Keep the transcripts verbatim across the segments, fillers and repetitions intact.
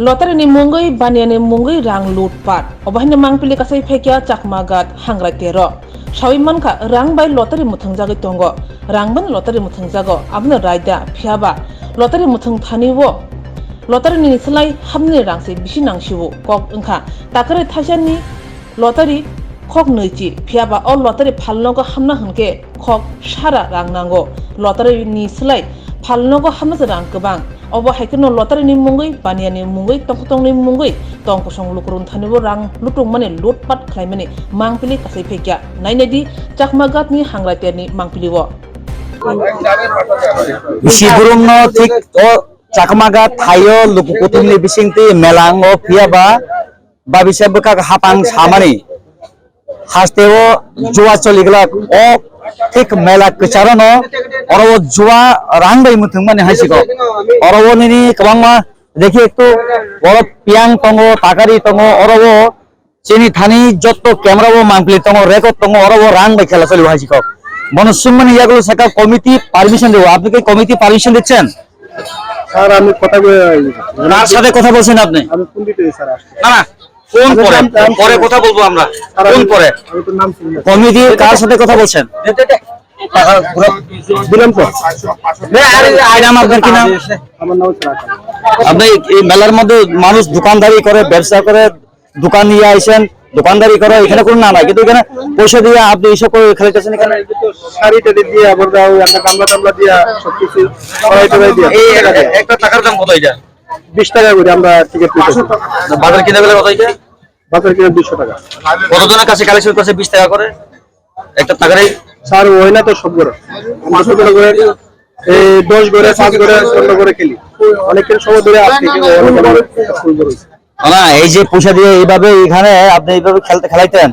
Lottery ni mungwi baniya ni mungwi rang loot pat. Obo haino mangpili kasai phekya Chakma Ghat Hangrai tero. Sawi mankha rang bai lottery mwthwngjagwi tongo. Rang bai lottery mwthwngjago, abono raida, phiyaba lottery mwthwng thani o lottery ni slai hapnani rang se bisi nang sio. Kok wngkha takare thaisa ni lottery khok nwichi, phiyaba o lottery phalnogo hamna hwnkhe khok sara rang nango. Lottery ni slai phalnogo hamnasa rang kwbang. Obo hai kheno lottery ni mungwi, baniya ni mungwi, tongkha tongni mungwi, tong kosong lukurok thani bo rang lutungmani, lutpat khlaimani mangpili kasai phekya. Nainai di Chakma Ghat ni Hangrai ter ni mangpili o. Bisi burung no thik o Chakma Ghat thaio luku kuthumni bisingtwi mela wngo, phiyaba babisa bwkhak hapang samani hasteo jua choliglak o thik mela kwcharo no oro o jua rang bai mwthwngmani hai siko. Oro o nini kwbangma dekhi ektu oro piyang tongo, takari tongo, oro o chini thani jotto camera o mangpili tongo, record tongo, oro o rang bai khela choli hai siko. Bono swngmani yagulo saka committee permission dibo, apni ki committee permission dichchen? Sir, আমি কথা বলে, কার সাথে কথা বলছেন আপনি? আমি ফোন দিতে, স্যার, আসছি। না, না, ফোন পরে, পরে কথা বলবো আমরা। স্যার, ফোন আমি, পরে। আমি তো নাম চিনি না। কমিটি কার সাথে কথা বলছেন? টাকা ঘুরে দিলাম তো। আরে, আরে, নাম আপনার কি নাম? আমার নাম হচ্ছে রাখাল। আপনি এই মেলার মধ্যে মানুষ দোকানদারি করে, ব্যবসা করে, দোকান নিয়ে আইছেন, দোকানদারি করে, এখানে কোনো না নাই, কিন্তু এখানে পয়সা দিয়ে আপনি এইসব করে খেলাইতেছেন এখানে? শাড়ি টাড়ি দিয়ে, আবার দাও, আমরা গামলা টামলা দিয়ে, সবকিছু করাই টরাই দিয়ে। এই একটা, একটা টাকার দাম কত এটা? বিশ টাকা করে আমরা টিকিট নিতেছি। বাজার কিনে বেলা কত এটা? বাজার কিনে দুশো টাকা। কতজনের কাছে কালেকশন করছে বিশ টাকা করে? একটা টাকারই? স্যার, হয় না তো সব করে। আমরা ছোট করে, এই দশ করে, পাঁচ করে, পনেরো করে খেলি। অনেকের সময় ধরে আসছে, কেউ অনেক আমার ফুল ধরেছে। না, এই যে পয়সা দিয়ে এইভাবে এখানে আপনি এইভাবে খেলতে, খেলাইতেন?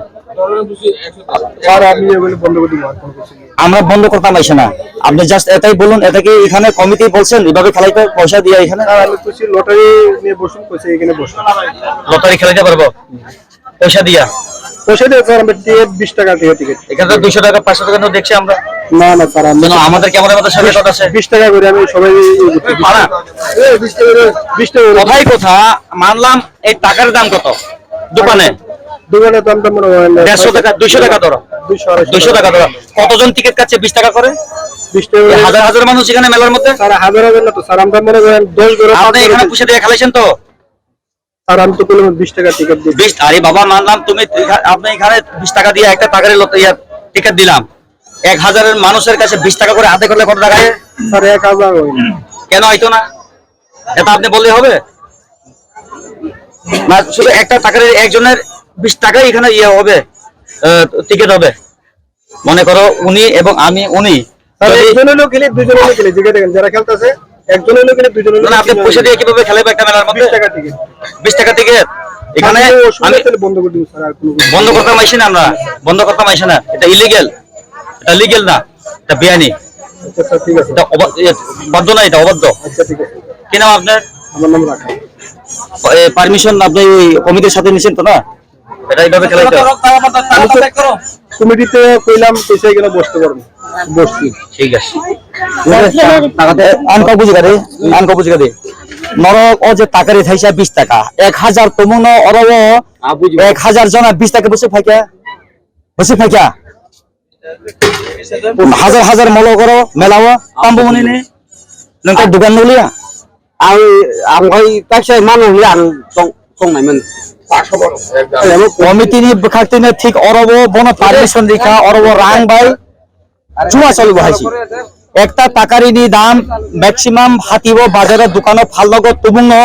স্যার, আমি এগুলো বন্ধ করে দিব, আর কোনো কিছু নেই। আমরা বন্ধ করতাম আইসে না। আপনি জাস্ট এটাই বলুন, এটা কি এখানে কমিটি বলছেন এইভাবে খেলাইতে পয়সা দিয়ে এখানে? স্যার, আমি খুশি লটারি নিয়ে বসুন, কইছে এখানে বসুন। লটারি খেলাইতে পারবো? পয়সা দিয়া? পয়সা দিয়ে স্যার, আমরা টিকিট বিশ টাকা দিয়ে টিকিট। এখানে তো দুইশো টাকা, পাঁচশো টাকা নোট দেখছি আমরা। না, না স্যার, আমরা কেন, আমাদের ক্যামেরার মধ্যে সব রেকর্ড আছে। বিশ টাকা করে আমি সবাই ইয়ে করতে দিই। না, না। বিশ টাকা করে। কথাই কথা, মানলাম এই টাকার দাম কত দোকানে? দোকানে তো আমরা মনে হয় না। দেড়শো টাকা, দুইশো টাকা ধরো। দুইশো, আড়াইশো দুইশো টাকা ধরো। কতজন টিকিট কাটছে বিশ টাকা করে? বিশ টাকা এই করে। হাজার হাজার মানুষ এখানে মেলার মধ্যে। স্যার, হাজার হাজার না তো স্যার, আমরা মনে করেন দশ করে, আপনি পাঁচ করে এখানে দিচ্ছি। পয়সা দিয়ে খেলাইছেন তো? স্যার, আমি তো বললাম বিশ টাকা টিকিট দিয়ে। বিশ, আরে বাবা, মানলাম তুমি এখা-, আপনি এখানে বিশ টাকা দিয়ে একটা টাকার লো-, ইয়া, টিকিট দিলাম। এক হাজারের মানুষের কাছে বিশ টাকা করে আদায় করলে কত টাকা হয়? স্যার, এক হাজার হয় না। কেন হইতো না? এটা আপনি বললে হবে? না, শুধু একটা টাকার একজনের বিশ টাকাই এখানে ইয়ে হবে, আহ, টিকিট হবে। মনে করো উনি এবং আমি উনি। তাহলে যদি একজন হলেও খেলি, দুজন হলেও খেলি, জিজ্ঞেস দেখেন, যারা খেলতেছে, একজন হলেও খেলি, দুজন হলেও না, না, আপনি খেলি। পয়সা দিয়ে কিভাবে খেলাবে একটা মেলার মধ্যে? বিশ টাকা টিকিট। বিশ টাকা টিকিট? এখানে তাহলে অসুবিধা আমি তাহলে বন্ধ করে দিব, স্যার, আর কোনো কিছু বন্ধ করতাম আইসি না আমরা, বন্ধ করতাম আইসি না, এটা ইলিগেল, এটা লিগেল না, এটা বেআইনি। আচ্ছা, স্যার, ঠিক আছে। এটা অবা-, ইয়ে, বাধ্য না, এটা অবাধ্য। আচ্ছা, ঠিক আছে। কি নাম আপনার? আমার নাম রাখাল। এ, পারমিশন আপনি ওই কমিটির সাথে নিছেন তো না? এটা এইভাবে খেলাইতে হবে। আমি তো কমিটিতে কইলাম, কইছে এখানে বসতে পারবো। বসছি। ঠিক আছে। Ang kau buji kade, ang kau buji kade. Norok o je takari thaisa bis taka, ek hajar tomung no oro o ek hajar jona bis taka bwswk phaikha, bwswk phaikha. Hajar hajar molo koro mela o tambo mani ni nang ta dukan no liya. Ang, ang bai taksa mano hwnwi ang tong, tongnai man. Committee ni bwkhak twi no thik oro bo bono permission rikha, oro bo rang bai chuma choli bo haisi. Ekta takari ni dam maximum hati bo bazar o dukan o phalnogo tumung no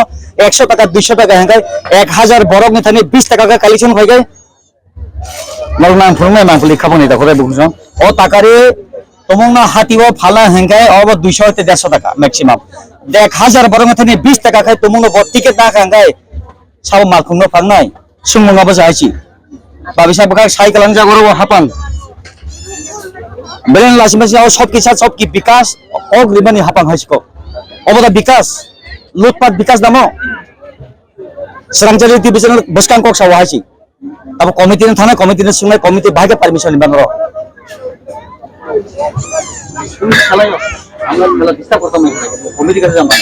ekso taka duiso taka hingkai ek hajar borok ni thani bis taka khe collection khai kai. Norok nang phunuknai mangpili khabangni da khorok bukhunsong. O takari tomungno hati o phala hingkai obo duiso tei derso taka maximum. Ek hajar borok thani bis taka khai tomungno bo ticket na kha hingkai sabo malkhungno phangnai sumung abo jahai si. Babisa bwkhak sai kalang jagoro bo hapang. Belen lasi masi o sob kisa sob ki bikas ok rimani hapang hai siko. Obo da bikas lutpat bikas damo. Srangchari T V channel bwskang kok sawa hai si. Abo committee ni thana, committee ni sungnai, committee bahai khe permission ni bangro. Khalai, amra mela disturb korta mai, committee kaise jama.